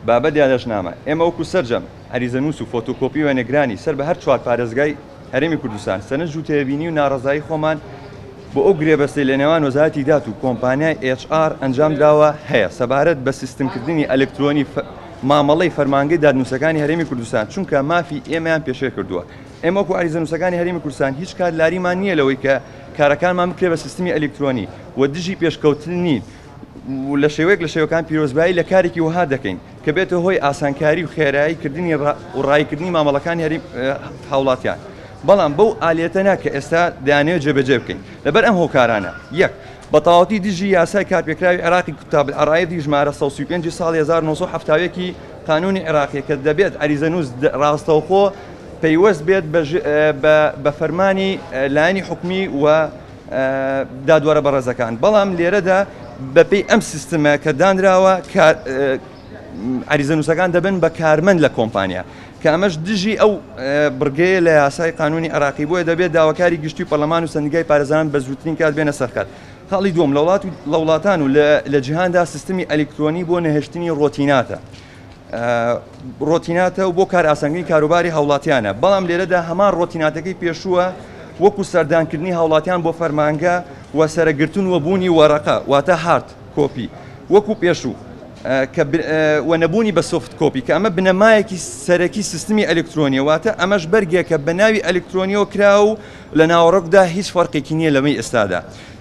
بابەت یاداشتنامە، ئێمە وەکو سەرجەم عەریزەنووس و فۆتۆکۆپی وێنەگرانی سەر بە هەر چوار پارێزگای هەرێمی کوردستان سەرنج و تێبینی و ناڕەزایی خۆمان بۆ ئەو گرێبەستەی لە نێوان وەزارەتی داد و کۆمپانیای HR ئەنجامدراوە هەیە سەبارەت بە سیستمکردنی ئەلکترۆنی مامەڵەی فەرمانگەی دادنووسەکانی هەرێمی کوردستان چونکە مافی ئێمەیان پێشێل کردووە. ئێمە وەکو عەریزەنووسەکانی هەرێمی کوردستان هیچ کات لاریمان نییە لەوەی کە کارەکانمان بکرێت بە سیستمی ئەلکترۆنی و دژی پێشکەوتن نین و لە شێوەیەک لە شێوەکان پیرۆزبایی لە کارێکی وەها دەکەین کە بێتە هۆی ئاسانکاری و خێرایی کردنی و ڕاییکردنی مامەڵەکانی هەرێم هاوڵاتیان بەڵام بەو ئالیەتە نا کە ئێستا دەیانەوێت جێبەجێ بکەین لەبەر ئەم هۆکارانە یەک بە تەواوەتی دژی یاسای کارپێکراوی عێراقی کتاب العرائض ژمارە 135 ساڵی 1971 ی قانونی عێراقی کە دەبێت عەریزەنووس ڕاستەوخۆ پەیوەست بێت بە فەرمانی لایەنی حکومی و دادوەرە بەڕێزەکان، بەڵام لێرەدا بەپێی ئەم سیستمە کە دانراوە عەریزەنووسەکان دەبن بە کارمەند لە کۆمپانیا کە ئەمەش دژی ئەو بڕگەیە لە یاسای قانونی عێراقی بۆیە دەبێت داواکاری گشتی و پەرلەمان و سەندیگای پارێزەران بە زووترین کات بێنە سەرخەت. خاڵی دووەم لە وڵات لە وڵاتان و لە جیهاندا سیستمی ئەلیکترۆنی بۆ نەهێشتنی ڕۆتیناتە ڕۆتیناتە و بۆ کارئاسانکردنی کاروباری هاوڵاتیانە، بەڵام لێرەدا هەمان ڕۆتیناتەکەی پێشووە وەکو سەردانکردنی هاوڵاتیان بۆ فەرمانگە و سەرەگرتن و بوونی وەرەقە واتە hard copy وەکو پێشوو کە و نەبوونی بە soft copy کە ئەمە بنەمایەکی سەرەکی سیستمی ئەلکترۆنیە واتە ئەمەش بەرگێکە بە ناوی ئەلکترۆنیەوە کرا و لە ناوەڕۆکدا هیچ فەرقێکی نییە لەمەی ئێستادا.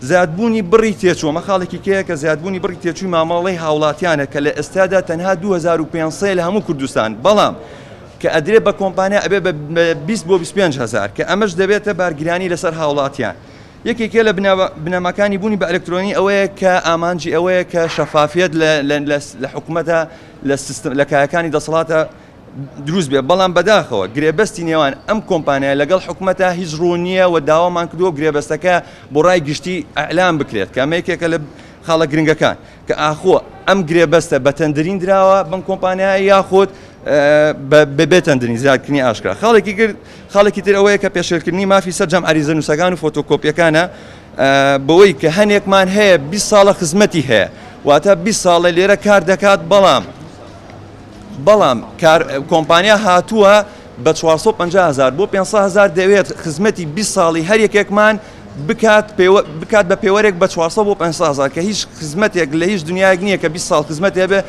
زیادبوونی بڕی تێچوو، ئەمە خاڵێکی کەیە کە زیادبوونی بڕی تێچووی مامەڵەی هاوڵاتیانە کە لە ئێستادا تەنها 2500 لە هەموو کوردستان، بەڵام کە ئەدرێت بە کۆمپانیا ئەبێت بە 20 بۆ 25 هەزار کە ئەمەش دەبێتە بارگرانی لەسەر هاوڵاتیان. یەکێکە لە بنەماکانی بوونی بە ئەلکترۆنی ئەوەیە کە ئامانجی ئەوەیە کە شەفافیەت لە حکومەتە لە سیستم لە کایەکانی دەسەڵاتە دروست بێت، بەڵام بەداخەوە گرێبەستی نێوان ئەم کۆمپانیایە لەگەڵ حکومەتا هیچ ڕوون نییە و داوامان کردووە گرێبەستەکە بۆ ڕای گشتی ئیعلان بکرێت کە ئەمە یەکێکە لە خاڵە گرنگەکان کە ئاخۆ ئەم گرێبەستە بە تەندرین دراوە بەم کۆمپانیایە یاخود بەبێ تەندرین زیادکردنی ئاشکرا خاڵێکی کرد خاڵێکی تر ئەوەیە کە پێشێلکردنی مافی سەرجەم عەریزەنووسەکان و فۆتۆکۆپیەکانە بەوەی کە هەنێکمان هەیە 20 ساڵە خزمەتی هەیە واتە 20 ساڵە لێرە کار دەکات بەڵام بەڵام کار کۆمپانیا هاتووە بە 450 هەزار بۆ 500 هەزار دەوێت خزمەتی 20 ساڵی هەر یەکێکمان بکات بکات بە پێوەرێک بە 400 بۆ 500 هەزار کە هیچ خزمەتێک لە هیچ دنیایەک نییە کە 20 ساڵ خزمەت هەبێ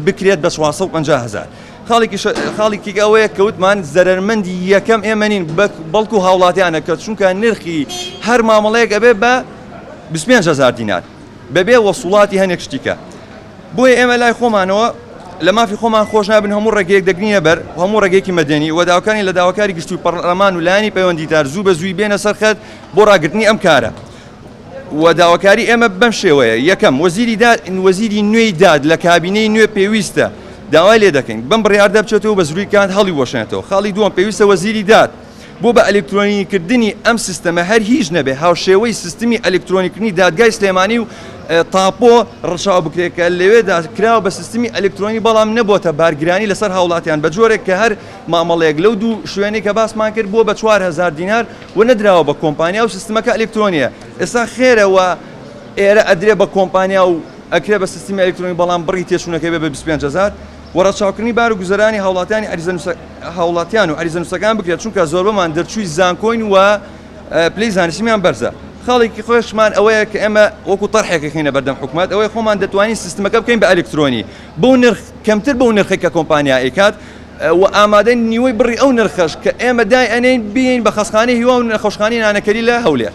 بکرێت بە 450 هەزار. خاڵێکی خاڵێکی ئەوەیە کە وتمان زەرەرمەندی یەکەم ئێمە نین بەڵکو هاوڵاتیانە کە چونکە نرخی هەر مامەڵەیەک ئەبێ بە 25 هەزار دینار بەبێ وەسوڵاتی هەنێک شتیکە. بۆیە ئێمە لای خۆمانەوە لە مافی خۆمان خۆش نابن هەموو ڕێگەیەک دەگرینە بەر و هەموو ڕێگەیەکی مەدەنی و داواکانی لە داواکاری گشتی و پەڕلەمان و لایەنی پەیوەندیدار زوو بە زووی بێنە سەر خەت بۆ ڕاگرتنی ئەم کارە و داواکاری ئێمە بەم شێوەیە یەکەم وەزیری داد وەزیری نوێی داد لە کابینەی نوێ پێویستە داوای لێ دەکەین بەم بڕیاردا بچێتەوە بە زووی کات هەڵی وەشێنێتەوە خاڵی دووەم پێویستە وەزیری داد بۆ بە ئەلکترۆنی کردنی ئەم سیستەمە هەر هیچ نەبێ هاوشێوەی سیستمی ئەلکترۆنی کردنی دادگای سلێمانی و تاپۆ ڕەچاو بکرێت کە لەوێدا کراوە بە سیستمی ئەلکترۆنی بەڵام نەبۆتە بارگرانی لەسەر هاوڵاتیان بە جۆرێک کە هەر مامەڵەیەک لەو دوو شوێنەی کە باسمان کرد بووە بە 4000 دینار و نەدراوە بە کۆمپانیا و سیستمەکە ئەلکترۆنیە ئێستا خێرە و ئێرە ئەدرێ بە کۆمپانیا و ئەکرێ بە سیستمی ئەلکترۆنی بەڵام بڕی تێچوونەکەی بێ بە 25000 و ڕەچاوکردنی بار و گوزەرانی هاوڵاتیانی عەریزەنووسە هاوڵاتیان و عەریزەنووسەکان بکرێت چونکە زۆربەمان دەرچووی زانکۆین و پلەی زانستیمان بەرزە خاڵێکی خۆشمان ئەوەیە کە ئێمە وەکو تەرحێک خینە بەردەم حکومەت ئەوەی خۆمان دەتوانین سیستمەکە بکەین بە ئەلکترۆنی بەو نرخ کەمتر بەو نرخێک کە کۆمپانیا ئەیکات و ئامادەین نیوەی بڕی ئەو نرخەش کە ئێمە دای ئەنێین بین بە خەستخانەی هیوا و نەخۆشخانەی نانەکەری لە هەولێر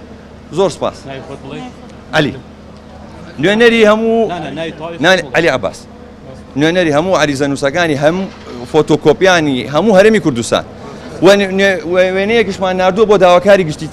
زۆر سپاس عەلی نوێنەری هەموو عەلی عەباس نوێنەری هەموو عەریزەنووسەکانی هەموو فۆتۆکۆپیانی هەموو هەرێمی کوردستان وێنەیەکیشمان ناردووە بۆ داواکاری گشتی.